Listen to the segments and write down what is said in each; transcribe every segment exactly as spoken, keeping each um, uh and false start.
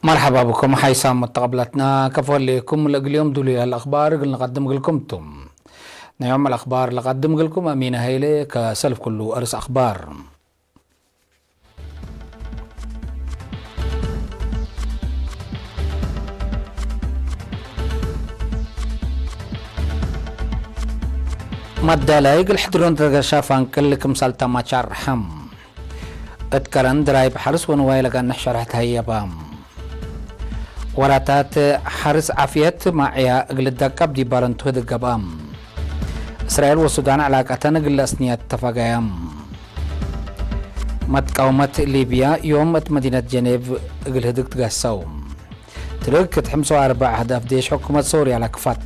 መርሐባ ብኩም ሓይሳም መተቀብላትና፣ ከፎ ህሌኩም ለእግል ዮም ዱሉይ ለህለ አክባር እግል ንቀድም እግልኩም ቱ። ናይ ዮም አልአክባር ለቀድም እግልኩም አሚነ ሀይሌ። ከሰልፍ ኩሉ አርስ አክባር። መዳላይ እግል ሕድሮን ተገሻ ፋንቅል ክምሳል ተማቻር ሐም። እት ከረን ድራይብ ሐርስ ወንዋይ ለጋንሕ ሸርሕ ተሀየበ። ወራታት ሐርስ ዓፍየት ማዕያ እግል ደቀብ ዲብ ባረንቱ ህድግ ገብአ። እስራኤል ወሱዳን ዕላቀተን እግል ለአስንያት ተፋገየ። መትቃውመት ሊብያ ዮም እት መዲነት ጀኔቭ እግል ህድግ ትገሰው። ትርክ እት ሕምስ ወአርበዕ አህዳፍ ዴሽ ሕኩመት ሶርያ ለክፋት።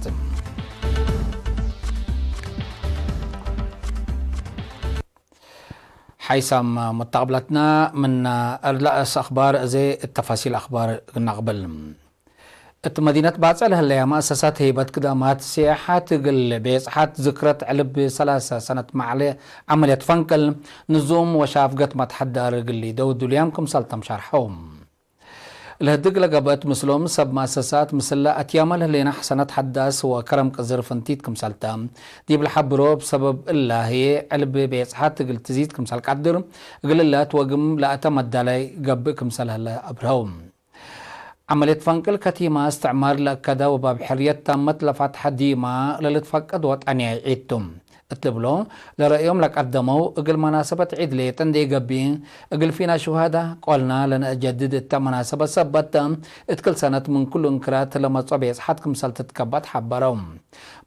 ሓይሳም መተቀብላትና፣ ምን አርላእስ አክባር እዜ እት ተፋሲል አክባር እግል ነቅብል። እት መዲነት ባጽዕ ለህለያ መአሰሳት ህይበት ክዳማት ሲያሐት እግል ቤጽሐት ዝክረት ዕልብ ሰላሰ ሰነት መዕለ ዐመልየት ፈንቅል ንዙም ወሻፍገት መትሐዳር እግል ሊደው ዱልያም ክምሰል ተም ሸርሐው። ለህድግ ለገብአት ምስሎም ሰብ መአሰሳት ምስለ አትያመ ለህሌነ ሐሰነት ሐዳስ ወከረም ቅዝር ፍንቲት ክምሰልተ ዲብ ለሐብሮ፣ እብ ሰበብ እላ ህዬ ዕልብ ቤጽሐት እግል ትዚድ ክምሰል ቀድር፣ እግል እለ ትወግም ለአተ መዳላይ ገብእ ክምሰል ህለ አብርሀው። ዐመልየት ፈንቅል ከቲማ እስትዕማር ለአከደ ወባብ ሕርየት ታመት ለፋትሐ ዲማ ለልትፈቀድ ወጠንያይ ዒድ ቱ። እት ልብሎ ለረእዮም ለቀደመው፣ እግል መናሰበት ዒድ ሌጠ እንዴ ገብእ፣ እግል ፊና ሹሃዳ ቆልና ለነአጀድድ እተ መናሰበት ሰበት ተ፣ እት ክል ሰነት ምን ኩሉ እንክራት ለመጽኦ ቤጽሐት ክምሰል ትትከበእ ተሐበረው።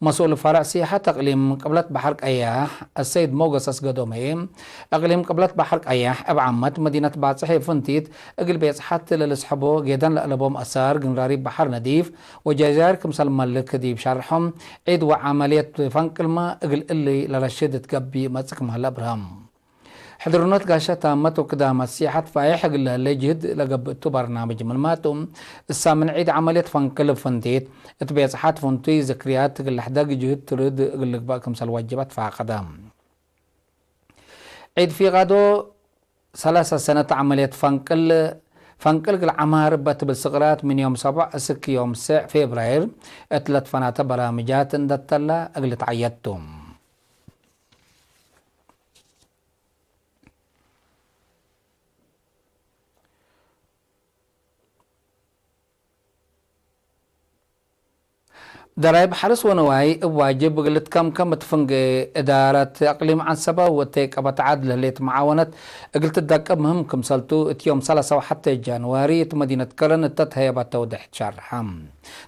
መስኡል ፈርዕ ሲሐት እቅሊም ቅብለት በሐር ቀያሕ አሰይድ ሞገስ አስገዶም ህዬ፣ እቅሊም ቅብለት በሐር ቀያሕ እብ ዓመት መዲነት ባጽሕ ፍንቲት እግል ቤጽሐት ለልስሐቦ ጌደን ለአለቦም አሳር ግንራሪብ በሐር ነዲፍ ወጀዛይር ክምሰል መልክ ዲብ ሸርሖም፣ ዒድ ወዐመልየት ፈንቅልመ እግል እሊ ለረሽድ እት ገብእ መጽእ ክም ሀለ አብርሀም። ሕድርኖት ጋሻ ታመት ወክዳመት ሲሐት ፋይሕ እግል ለህሌ ጅህድ ለገብእ ቱ በርናምጅ ምንማቱ፣ እሳ ምን ዒድ ዐመልየት ፈንቅል ፍንቲት እት ቤጽሐት ፍንቱይ ዝክርያት እግል ለሕደግ ጅህድ ትርድ እግል ልግበእ ክምሰል ወጅበት ፋቀደ። ዒድ ፊቃዶ ሰላሰ ሰነት ዐመልየት ፈንቅል፣ ፈንቅል እግል ዐማር እበ ትብል ስቅራት ምን ዮም ሰቡዕ እስክ ዮም ስዕ ፌብራይር እት ለትፈናተ በራምጃት እንደ ተላ እግል ልትዐየድ ቱ። ደራይብ ሐርስ ወንዋይ እብ ዋጅብ እግል ልትከምከም እት ፍንጌ እዳረት አቅሊም ዐንሰበ ወእተይ ቀበት ዐድ ለህሌት መዓወነት እግል ትደቀብ ምህም ክምሰልቱ፣ እት ዮም ሰላሳ ወሐቴ ጃንዋሪ እት መዲነት ከረን እተ ተህየበ ተውዴሕ ትሸርሐ።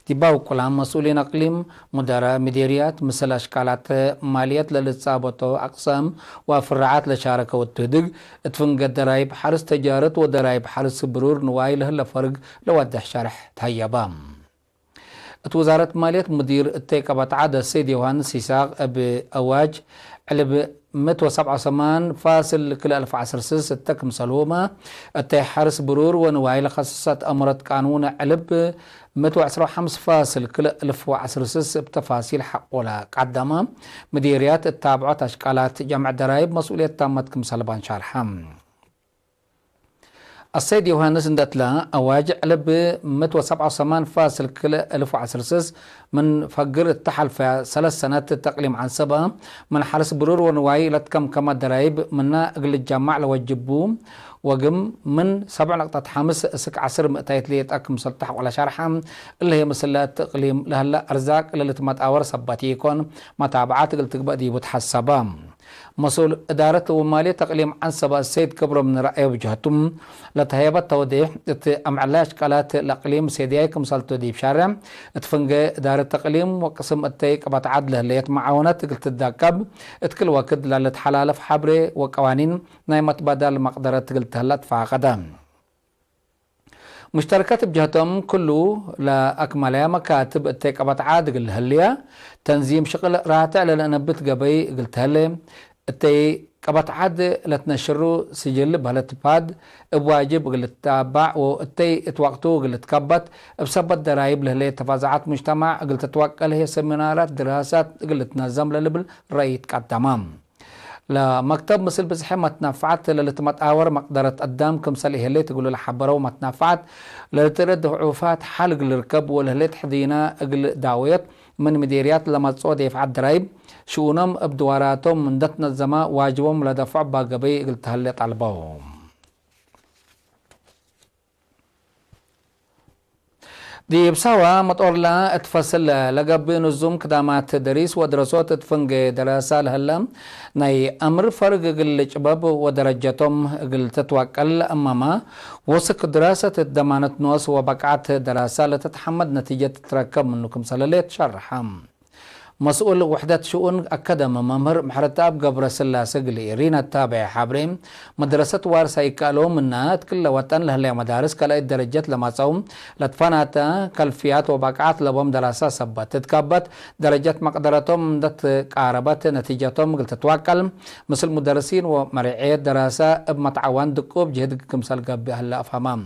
ዲባ ውቁላም መስኡሊን አቅሊም፣ ሙደረ ምዴርያት፣ ምስል አሽቃላት ማልየት ለልትጻበጦ አቅሳም ወፍራዓት ለሻረከ ወትህድግ፣ እት ፍንጌ ደራይብ ሐርስ ተጃረት ወደራይብ ሐርስ ብሩር ንዋይ ለህለ ፈርግ ለወዴሕ ሸርሕ ተህየበ። እት ውዛረት ማልየት ሙዲር እተይ ቀበት ዐድ አሰይድ ዮሐንስ ይስሐቅ እብ አዋጅ ዕልብ ምእት ወሰብዐ ወሰማን ፋስል ክልኤ አልፍ ወዐስር ስስ እተ ክምሰልሁመ፣ እተይ ሐርስ ብሩር ወንዋይ ለከሰሰት አምሮት ቃኑን ዕልብ ምእት ወዐስር ወሐምስ ፋስል ክልኤ አልፍ ወዐስር ስስ እብ ተፋሲል ሐቆለ ቀደመ። ምዲርያት እት ታብዖት አሽቃላት ጀምዕ ደራይብ መስኡልየት ታመት ክምሰል ባን ሻርሐ። አሰይድ ዮሐንስ እንደትለ አዋጅ ዕልብ ምእት ወሰብዐ ወሰማን ፋስል ክልኤ አልፍ ወዐስር ስስ ምን ፈግር እተ ሐልፈ ሰለስ ሰነት እት አቅሊም ዐንሰበ ምን ሐርስ ብሩር ወንዋይ ለትከምከመ ደራይብ ምነ እግል ልጃማዕ ለወጅቡ ወግም ምን ሰብዕ ነቅጠት ሐምስ እስክ ዐስር ምእታይት ሌጠ ክምሰል ተሐቆለ ሸርሐ። እለ ህይ ምስለ እት እቅሊም ለህለ አርዛቅ ለልትመጣወር ሰበት ኢኮን፣ መታብዓት እግል ትግበእ ዲቡ ተሐሰበ። መስኡል እዳረት ወማልየት አቅሊም ዐንሰበ አሰይድ ክብሮም ምን ረአዩ ብጅሀቱ፣ ለተህየበት ተውዴሕ እት አምዕላይ አሽቃላት ለአቅሊም ሴድያይ ክምሰልቱ ዲብ ሻርዕ፣ እት ፍንጌ እዳረት አቅሊም ወቅስም እተይ ቀበት ዐድ ለህሌት መዓወነት እግል ትዳቀብ፣ እት ክል ወክድ ለልትሐላለፍ ሐብሬ ወቀዋኒን ናይ መትባዳል መቅደረት እግል ተህለ ትፋቀደ። ሙሽተረከት እብ ጀህቶም፣ ክሉ ለአክመለያ መካትብ እተይ ቀበት ዐድ እግል ለህልየ፣ ተንዚም ሽቅል ራትዕ ለለአነብት ገበይ እግል ተህሌ፣ እተይ ቀበት ዐድ ለትነሽሩ ስጅል በህለት ፓድ እብ ዋጅብ እግል ልትታባዕ ወእተይ እት ወቅቱ እግል ልትከበት፣ እብ ሰበት ደራይብ ለህሌት ተፋዛዐት ሙጅተማዕ እግል ትትወቀል ህዬ ሰሚናራት፣ ድራሳት እግል ልትነዘም ለልብል ረአይ ትቀደመ። ለመክተብ ምስል ብዝሐ መትናፍዓት ለልትመጣወር መቅደረት አዳም ክምሰል ኢህሌት እግሉ ለሐበረው መትናፍዓት ለልትረድ ድዑፋት ሐል እግል ልርከብ ወለህሌት ሕዚና እግል ዳውየት ምን ምዴርያት ለመጽኦ ዴፍዓት ደራይብ ሽኡኖም እብ ድዋራቶም እንደ ትነዘመ ዋጅቦም ለደፍዖ እባ ገበይ እግል ተህሌ ጠልበው። ዲብ ሳዋ መጦርላ እት ፈስል ለገብእ ንዙም ክዳማት ደሪስ ወድረሶት እት ፍንጌ ደረሳ ለህለ ናይ አምር ፈርግ እግል ልጭበብ ወደረጀቶም እግል ትትዋቀል እማማ ወስክ ድራሰት እት ደማነት ኖስ ወበቅዓት ደረሳ ለተትሐመድ ነቲጀት ትትረከብ ምኑ ክምሰል ህሌት ሸርሐ። መስኡል ውሕደት ሽኡን አከደሚ መምህር ምሕረተአብ ገብረስላሴ እግል ኢሪን አታብዔ ሐብሬ፣ መድረሰት ዋርሳ ይከአለው ምና እት ክለ ወጠን ለህለየ መዳርስ ካልኣይት ደረጀት ለመጽአው ለትፈናተ ከልፍያት ወባቅዓት ለቦም ደራሳ ሰበት ትትከበት፣ ደረጀት መቅደረቶም እንደ ትቃረበት ነቲጀቶም እግል ትትዋቀል፣ ምስል ሙደርሲን ወመሪዔት ደራሳ እብ መትዓዋን ድቁብ ጅህድ ክምሰል ገብእ ህለ አፍሀመ።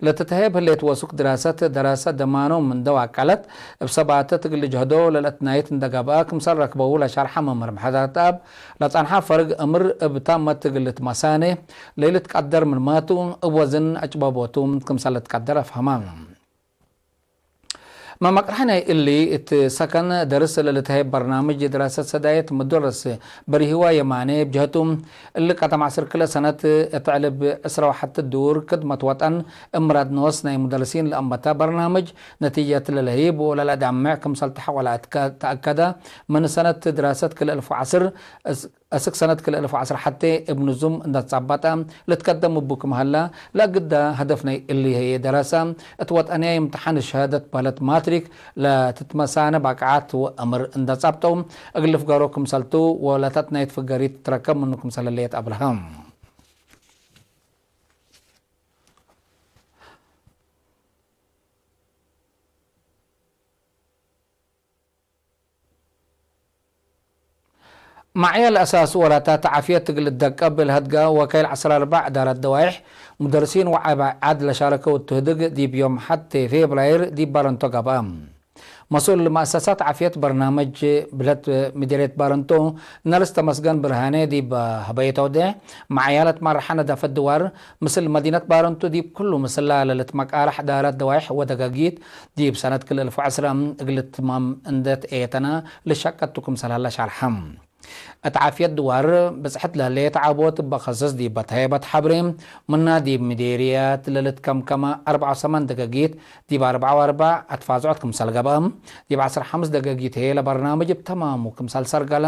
ለትትሀየብ ህሌት ወሱክ ድራሰት ደራሰ ደማኖም እንደ ዋቀለት፣ እብ ሰባተት እግል ልጅህዶ ለለአትናይት እንደ ገብአ፣ ክምሰል ረክበው ለሸርሐ መምህር ምሕረተአብ፣ ለጸንሐ ፈርግ እምር እብ ታመት እግል ልትመሳኔ ለኢልትቀደር ምንማቱ፣ እብ ወዝን አጭበቦቱ ክምሰል ልትቀደር አፍሀመ። መመቅርሐ ናይ እሊ እት ሰከን ደርስ ለልትሀየብ በርናምጅ ድራሰት ሰዳየት ምዶረስ በርሂዋ የማኔ እብ ጀህቱ፣ እሊ ቀደም ዐስር ክለ ሰነት እት ዕልብ ዕስራ ወሐት ድውር ክድመት ወጠን እብ ምራድ ኖስ ናይ ሙደርሲን ለአንበተ በርናምጅ ነቲጀት ለለህይብ ወለለአዳምዕ ክምሰል ተሐቆ ለአትከ-፣ ተአከደ፣ ምን ሰነት ድራሰት ክልኤ አልፍ ወዐስር እስ-፣ እስክ ሰነት ክልኤ አልፍ ወዐስር ሐቴ እብ ንዙም እንደ ትጸበጠ ልትቀደም እቡ ክም ሀላ፣ ለእግዳ ሀደፍ ናይ እሊ ህዬ ደረሰ እት ወጠንያይ እምትሓን ሸሀደት በህለት ማትሪክ ለትትመሳነ ባቅዓት ወአምር እንደ ጸብጠው እግል ልፍገሮ ክምሰልቱ ወለተትናይት ፍገሪት ትትረከብ ምኑ ክምሰል ህሌት አብርሀ። መዕያል አሳስ ወላታት ዓፍየት እግል ልደቀብ ለሀድጋ ወካይል ዐስራ አርበዕ እዳረት ደዋይሕ፣ ሙደርሲን ወዐባይ ዐድ ለሻረከው እቱ ህድግ ዲብ ዮም ሐቴ ፌብራይር ዲብ ባረንቶ ገብአ። መስኡል መአሰሳት ዓፍየት በርናምጅ ብለት ምዴርየት ባረንቶ ነርስ ተመስገን ብርሃኔ ዲብ ሀበየት አውዴሕ፣ መዕያል አትመረሐ ነዳፈት ድዋር ምስል መዲነት ባረንቶ ዲብ ክሉ ምስላ ለልትመቃረሕ እዳረት ደዋይሕ ወደጋጊት ዲብ ሰነት ክልኤ አልፍ ወዐስራ እግል ትማም እንደ ተኤተነ ልሸቀቱ ክምሰል ሀለ ሸርሐ። እት ዓፍየት ድዋር ብጽሕት ለህሌት ዓቦት እበ ከሰስ ዲበ ተሀየበት ሐብሬ፣ ምና ዲብ ምዴርያት ለልትከምከመ አርበዕ ወሰማን ደገጊት ዲብ አርበዕ ወአርበዕ አትፋዝዖት ክምሰል ገብአ፣ ዲብ ዐስር ሐምስ ደገጊት ህዬ ለበርናምጅ እብ ተማሙ ክምሰል ሰርገለ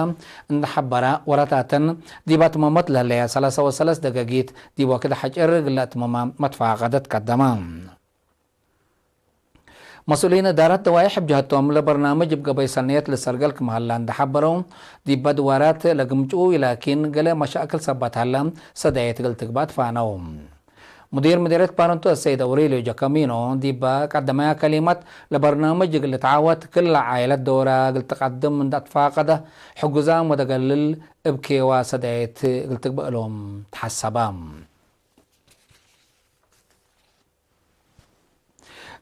እንደ ሐበረ ወረታተን፣ ዲብ አትመመት ለህለየ ሰላሳ ወሰለስ ደገጊት ዲብ ወክድ ሐጭር እግል ለአትመመ መትፋቀደት ቀደመ። መስኡሊን እዳረት ደዋይሕ እብ ጀሀቶም፣ ለበርናምጅ እብ ገበይ ሰንየት ልሰርገል ክም ሀላ እንደ ሐበረው፣ ዲበ ድዋራት ለግምጩ ላኪን፣ ገሌ መሻክል ሰበት ሀለ፣ ሰዳየት እግል ትግባእ ትፋነው። ሙዲር ምዴርየት ባረንቶ አሰይድ አውሬልዮ ጀከሚኖ፣ ዲበ ቀደመያ ከሊመት፣ ለበርናምጅ እግል ልትዓወት፣ ክለ ዓይለት ዶራ እግል ትቀድም እንደ አትፋቀደ፣ ሕጉዛም ወደገልል እብ ኬዋ ሰዳየት እግል ትግበእ እሎም ተሐሰበ።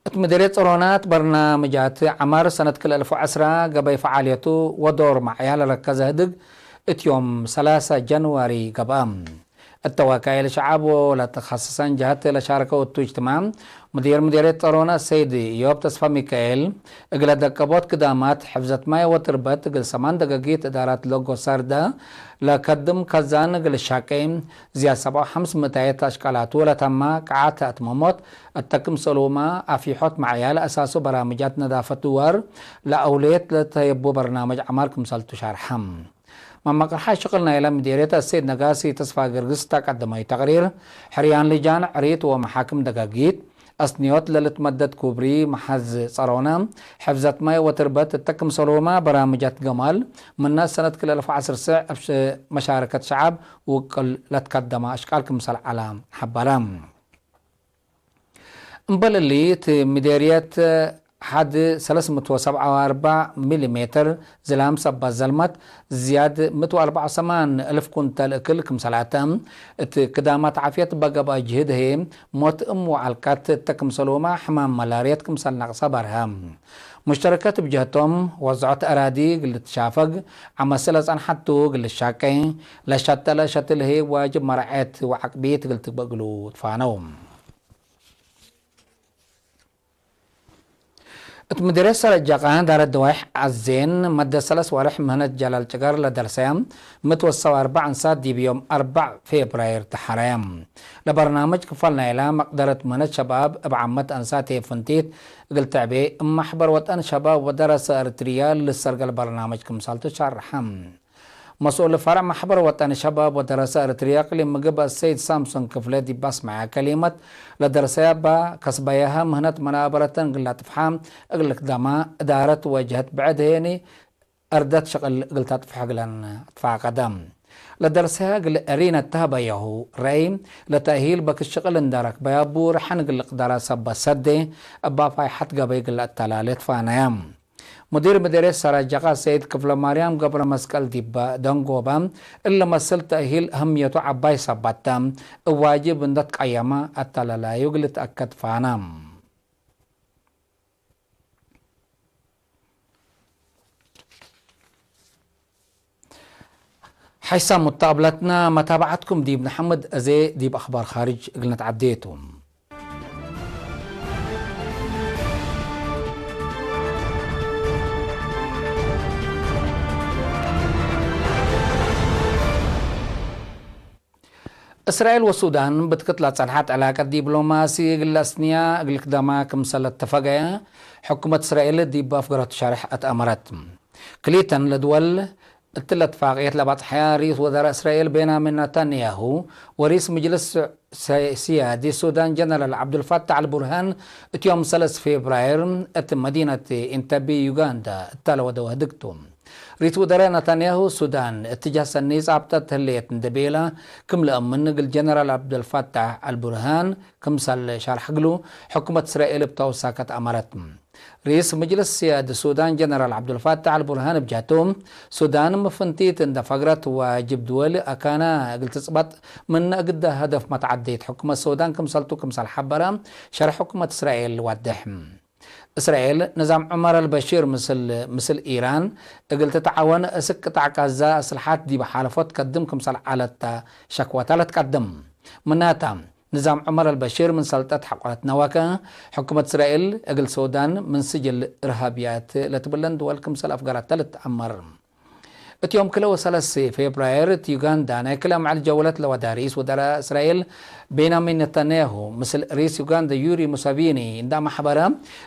እት ምዴርየት ጸሮናት በርናምጃት ዐማር ሰነት ክልኤ አልፍ ወዐስራ ገበይ ፈዓልየቱ ወዶር መዕያ ለረከዘ ህድግ እት ዮም ሰላሳ ጃንዋሪ ገብአ። እተ ወካይል ሸዐብ ወለተኸሰሰን ጀሀት ለሻርከው እቱ እጅትማዕ፣ ሙዲር ምዴርየት ጸሮና ሰይድ ኢዮብ ተስፋ ሚካኤል፣ እግለ ደቀቦት ግዳማት ሕፍዘት ማይ ወትርበት እግል ሰማን ደገጊት እዳራት ሎጎ ሳርዳ ለከድም ከዛን እግል ሻቄ፣ ዝያድ ሰብዓ ወሐምስ ምእታየት አሽቃላቱ ለተማ ቀዓት አትመሞት፣ እተ ክምሰሉመ አፊሖት መዕያል አሳሱ በራምጃት ነዳፈት ድዋር ለአውሌት ለተየቡ በርናምጅ ዐማር ክምሰልቱ ሻርሐ። መመቅርሐ ሽቅል ናይለ ምዴርየት አሰይድ ነጋሲ ተስፋ ገርግስ እተ ቀደመዩ ተቅሪር፣ ሕርያን ልጃን ዕሪት ወመሓክም ደጋጊት፣ አስንዮት ለልትመደድ ኩብሪ መሓዝ ጸሮነ፣ ሕፍዘት ማይ ወትርበት እተ ክምሰልሁመ በራምጃት ገማል፣ ምነ ሰነት ክልኤ አልፍ ወዐስር ስዕ እብ መሻረከት ሸዐብ ውቅል ለትከደመ አሽቃል ክምሰል ዐለ ሐበረ። እምበል እሊ፣ እት ምዴርየት ሐድ ሰለስ ምእት ወሰብዓ ወአርበዕ ሚሊሜትር ዝላም ሰበት ዘልመት፣ ዝያድ ምእት ወአርበዕ ወሰማን እልፍ ኩንተል እክል ክምሰል አተ፣ እት ክዳማት ዓፍየት በገብአ ጅህድ ህዬ ሞት እም ወዐልቀት እተ ክምሰልሁመ ሕማም መላርየት ክምሰል ነቅሰ በርሀ። ሙሽተረከት ብጀህቶም፣ ወዘዖት አራዲ እግል ልትሻፈግ ዐመሰ ለጸንሐት ቱ እግል ልሻቄ፣ ለሸተለ ሸትል ህዬ ዋጅብ መራዐየት ወዐቅቢት እግል ትግበእ እግሉ ትፋነው። እት ምድርየት ሰረጀቃ ዳረት ደዋይሕ አዜን፣ መደት ሰለስ ዋርሕ ምህነት ጀላል ጭገር ለደርሰያ ምእት ወሰው አርበዕ አንሳት ዲብ ዮም አርበዕ ፌብራይር ተሐረያ። ለበርናምጅ ክፋል ናይላ መቅደረት ምህነት ሸባብ እብ ዓመት አንሳት ፍንቲት እግል ትዕቤ፣ እብ መሕበር ወጠን ሸባብ ወደረሰ እርትርያ ልሰርገል በርናምጅ ክምሳልቱ ሸርሐ። መስኡል ፈርዕ መሕበር ወጠኒ ሸባብ ወደረሰ እርትርየ እቅሊም ምግብ አሰይድ ሳምሶን ክፍለ ዲብ አስመዐ ከሊመት፣ ለደርሰያ እባ ከስበያሀ ምህነት መናበረተን እግል ለጥፍሓ እግል ልክደማ፣ እዳረት ወጀህት ብዕድ ህየኒ እርደት ሸቅል እግል ተጥፍሕ እግለን አትፋቀደ። ለደርሰያ እግል እሪነ ተህበየሁ ረአይ፣ ለተእሂል በክት ሽቅል እንደ ረክበያ ቡ ርሐን እግል ልቅደራ ሰበት ሰዴ፣ እባ ፋይሐት ገበይ እግል ለአተላሌ ትፋነያ። ሙዲር ምድርየት ሰራጀቃ ሰይድ ክፍለማርያም ገብረመስቀል ዲብ ደንጎበ፣ እሊ መስል ተእሂል አህምየቱ ዐባይ ሰበት ተ፣ እብ ዋጅብ እንደ ትቀየመ አተላላዩ እግል ልትአከድ ፋነ። ሐይሳም ሙተቀብለትና፣ መታብዐትኩም ዲብ ነሐምድ አዜ ዲብ አኽባር ካርጅ እግል ነትዐዴ ቱ። እስራኤል ወሱዳን ብትክት ለጸንሐት ዕላቀት ዲፕሎማሲ እግል ለአስንያ እግል ክደማ ክምሰል ለተፈገየ ሕኩመት እስራኤል ዲብ አፍገረቱ ሸርሕ አትአመረት። ክልኢተን ለድወል እትለ እትፋቅየት ለባጽሐያ ርኢስ ወዘራእ እስራኤል ቤንያሚን ነታንያሁ ወርኢስ ምጅልስ ሲ-፣ ሲያዲ ሱዳን ጀነራል ዐብዱልፋታሕ አልቡርሃን እት ዮም ሰለስ ፌብራይር እት መዲነት ኢንተቢ ዩጋንዳ እተ ለወደወ ህድግ ቱ። ርኢስ ወዘራእ ነታንያሁ ሱዳን እት ጀህ ሰኒ ጻብጠት ህሌት እንዴ ቤላ ክም ለአምን እግል ጀነራል ዐብዱልፋታሕ አልቡርሃን ክምሰል ሸርሕ እግሉ ሕኩመት እስራኤል እብ ተውሳከት አመረት። ርኢስ ምጅልስ ሲያድ ሱዳን ጀነራል ዐብዱልፋታሕ አልቡርሃን እብ ጀህቱ፣ ሱዳን ምን ፍንቲት እንደ ፈግረት ዋጅብ ድወል አካና እግል ትጽበጥ ምነ እግደ ሀደፍ መትዐዴት ሕኩመት ሱዳን ክምሰልቱ ክምሰል ሐበረ ሸርሕ ሕኩመት እስራኤል ዋድሕ። እስራኤል ንዛም ዑመር አልበሺር ምስል፣ ምስል ኢራን እግል ትትዓወን እስክ ቅጣዕ ቃዛ አስልሓት ዲብ ሓለፎት ከድም ክምሰል ዐለት ተ ሸክወታ ለትቀድም። ምናታ፣ ንዛም ዑመር አልበሺር ምን ሰልጠት ሐቆለት ነወከ፣ ሕኩመት እስራኤል እግል ሱዳን ምን ስጅል እርሃብያት ለትብለን ድወል ክምሰል አፍገረተ ልትአመር። እት ዮም ክለ ወሰለስ ፌብራይር እት ዩጋንዳ ናይ ክለ መዐል ጀውለት ለወዳ ርኢስ ወዘራእ እስራኤል ቤንያሚን ነታንያሁ ምስል ርኢስ ዩጋንዳ ዩሪ ሙሰቪኒ እንዳ መሕበረ፣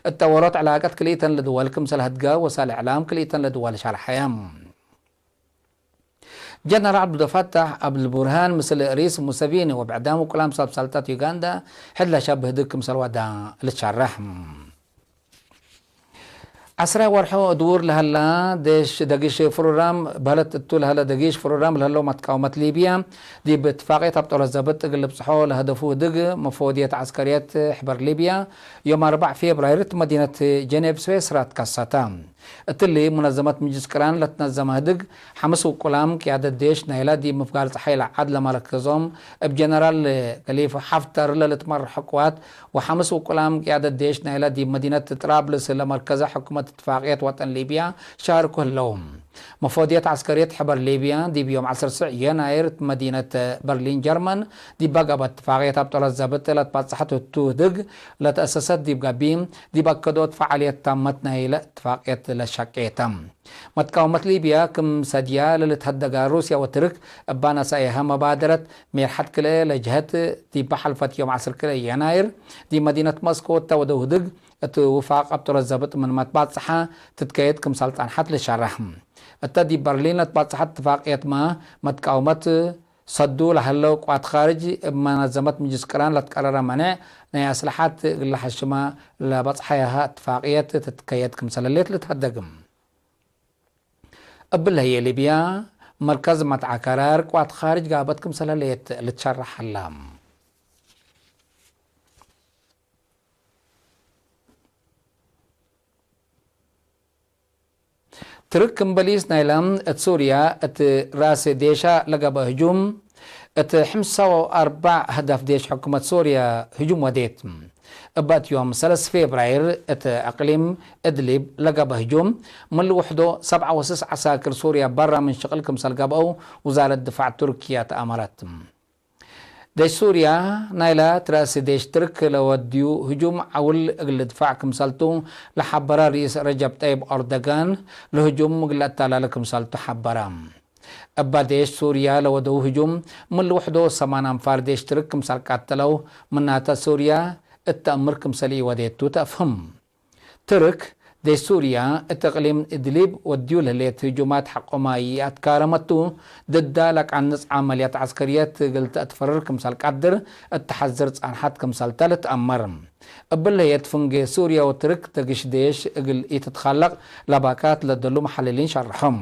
እት ጠወሮት ዕላቀት ክልኢተን ለድወል ክምሰል ህድገ ወሳል እዕላም ክልኢተን ለድወል ሸርሐየ። ጀነራል ዐብዱልፋታሕ አልቡርሃን ምስል ርኢስ ሙሰቪኒ ወብዕዳም ውቁላም ሰብ ሰልጠት ዩጋንዳ ሕድ ለሸብህ ህድግ ክምሰል ወዳ ልትሸረሕ። ዐስራይ ወርሑ ድውር ለሀላ ዴሽ ደጊሽ ፍሩራም በህለት እቱ ለሀለ ደጊሽ ፍሩራም ለህለው መትቃወመት ሊብያ፣ ዲብ እትፋቅየት አብጦለ ዘብጥ እግል ልብጽሖ ለሀደፉ ህድግ መፈወድየት ዐስከርየት ሕበር ሊብያ፣ ዮም አርበዕ ፌብራይር እት መዲነት ጀኔቭ ስዌስራ ትከሰተ። እትሊ ሙነዘመት ምጅልስ ቅራን ለትነዘመ ህድግ፣ ሐምስ ውቁላም ቅያደት ዴሽ ናይላ ዲብ ምፍጋር ጸሓይ ለዐድ ለመረከዞም፣ እብ ጀነራል ከሊፋ ሐፍተር ለልትመረሕ ቅዋት፣ ወሐምስ ውቁላም ቅያደት ዴሽ ናይላ ዲብ መዲነት ጥራብልስ ለመርከዘ ሕኩመት እትፋቅየት ወጠን ሊብያ ሻርኩ ህለው። መፈወድየት ዐስከርየት ሕበር ሊብያ፣ ዲብ ዮም ዐስር ስዕ የናይር እት መዲነት በርሊን ጀርመን፣ ዲብ በገበት እትፋቅየት አብጦለት ዘብጥ ለትባጽሐት ህቱ ህድግ ለተአሰሰት ዲብ ገብእ፣ ዲብ አከዶት ፈዓልየት ታመት ናይለ እትፋቅየት ለሸቄተ። መትቃወመት ሊብያ ክም ሰድያ ለልትሀደጋ ሩስያ ወትርክ እባ ነሳኤሀ መባደረት ሜርሐት ክልኤ ለጀህት፣ ዲበ ሐልፈት ዮም ዐስር ክልኤ የናይር ዲብ መዲነት መስኮ እተ ወደው ህድግ እት ውፋቅ አብጦለት ዘብጥ ምንመ ትባጽሐ ትትከየድ ክምሰል ጸንሐት ልሸረሕ። እተ ዲብ በርሊን ለትባጽሐት እትፋቅየትመ መትቃወመት ሰዱ ለሀለው ቅዋት ካርጅ እብ መነዘመት ምጅልስ ቅራን ለትቀረረ መኔዕ ናይ አስለሐት እግል ለሐሽመ ለበጽሐያሀ እትፋቅየት ትትከየድ ክምሰል ህሌት ልትሀደግ። እብለ ህዬ ሊብያ መርከዝ መትዐ ከራር ቅዋት ካርጅ ጋበት ክምሰል ህሌት ልትሸረሕ ሀላ። ትርክ ክም በሊስ ናይላ እት ሱርያ እት ራስ ዴሻ ለገብአ ህጁም፣ እት ሕምሳ ወአርበዕ አህዳፍ ዴሽ ሕኩመት ሱርያ ህጁም ወዴት። እበ እት ዮም ሰለስ ፌብራይር እት አቅሊም እድሊብ ለገብአ ህጁም፣ ምን ልውሕዶ ሰብዓ ወስስ ዐሳክር ሱርያ በራ ምን ሽቅል ክምሰል ገብአው ውዛረት ድፋዕ ቱርክያ ተአመረት። ዴሽ ሱርያ ናይላ ትራስ ዴሽ ትርክ ለወድዩ ህጁም ዐውል እግል ድፋዕ ክምሰልቱ ለሐበረ ርኢስ ረጀብ ጠይብ ኦርደጋን፣ ለህጁም እግል ለአታላለ ክምሰልቱ ሐበረ። እበ ዴሽ ሱርያ ለወደው ህጁም ምን ልውሕዶ ሰማን አንፋር ዴሽ ትርክ ክምሰል ቃተለው፣ ምናተ ሱርያ እት ተአምር ክምሰል ኢወዴቱ ተአፍህም። ትርክ፣ ዴሽ ሱርያ እት እቅሊም እድሊብ ወድዩ ለህሌት ህጁማት ሐቆማ ይአትካረመቱ፣ ድዳ ለቀንጽ ዐመልያት ዐስከርየት እግል ተአትፈርር ክምሰል ቀድር እት ተሐዝር ጻንሐት ክምሰልተ ልትአመር። እብለ ህየት ፍንጌ ሱርያ ወትርክ ተግሽ ዴሽ እግል ኢትትካለቅ ለባካት ለደሉ መሐልሊን ሸርሐም።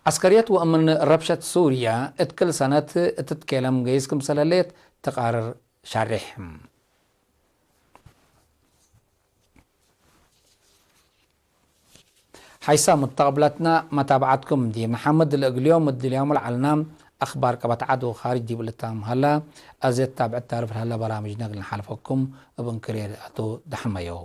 ዐስከርየት ወእምን ረብሸት ሱርያ እት ክል ሰነት እትትኬለም ገይስ ክምሰል ህሌት ተቃርር ሻሬሕ። ሐይሳም እተቅብለትና መታብዐትኩም ዲብ ነሐምድ። ለእግል ዮም እድልያሙ ለዐልና አክባር ቀበት ዐድ ወካርጅ ዲብ ልታም ሀላ። አዜ ታብዕት ታርፍ ለሀለ በራምጅነ እግል ነሓልፈኩም እብ እንክሬ ርአቱ ደሐመየው።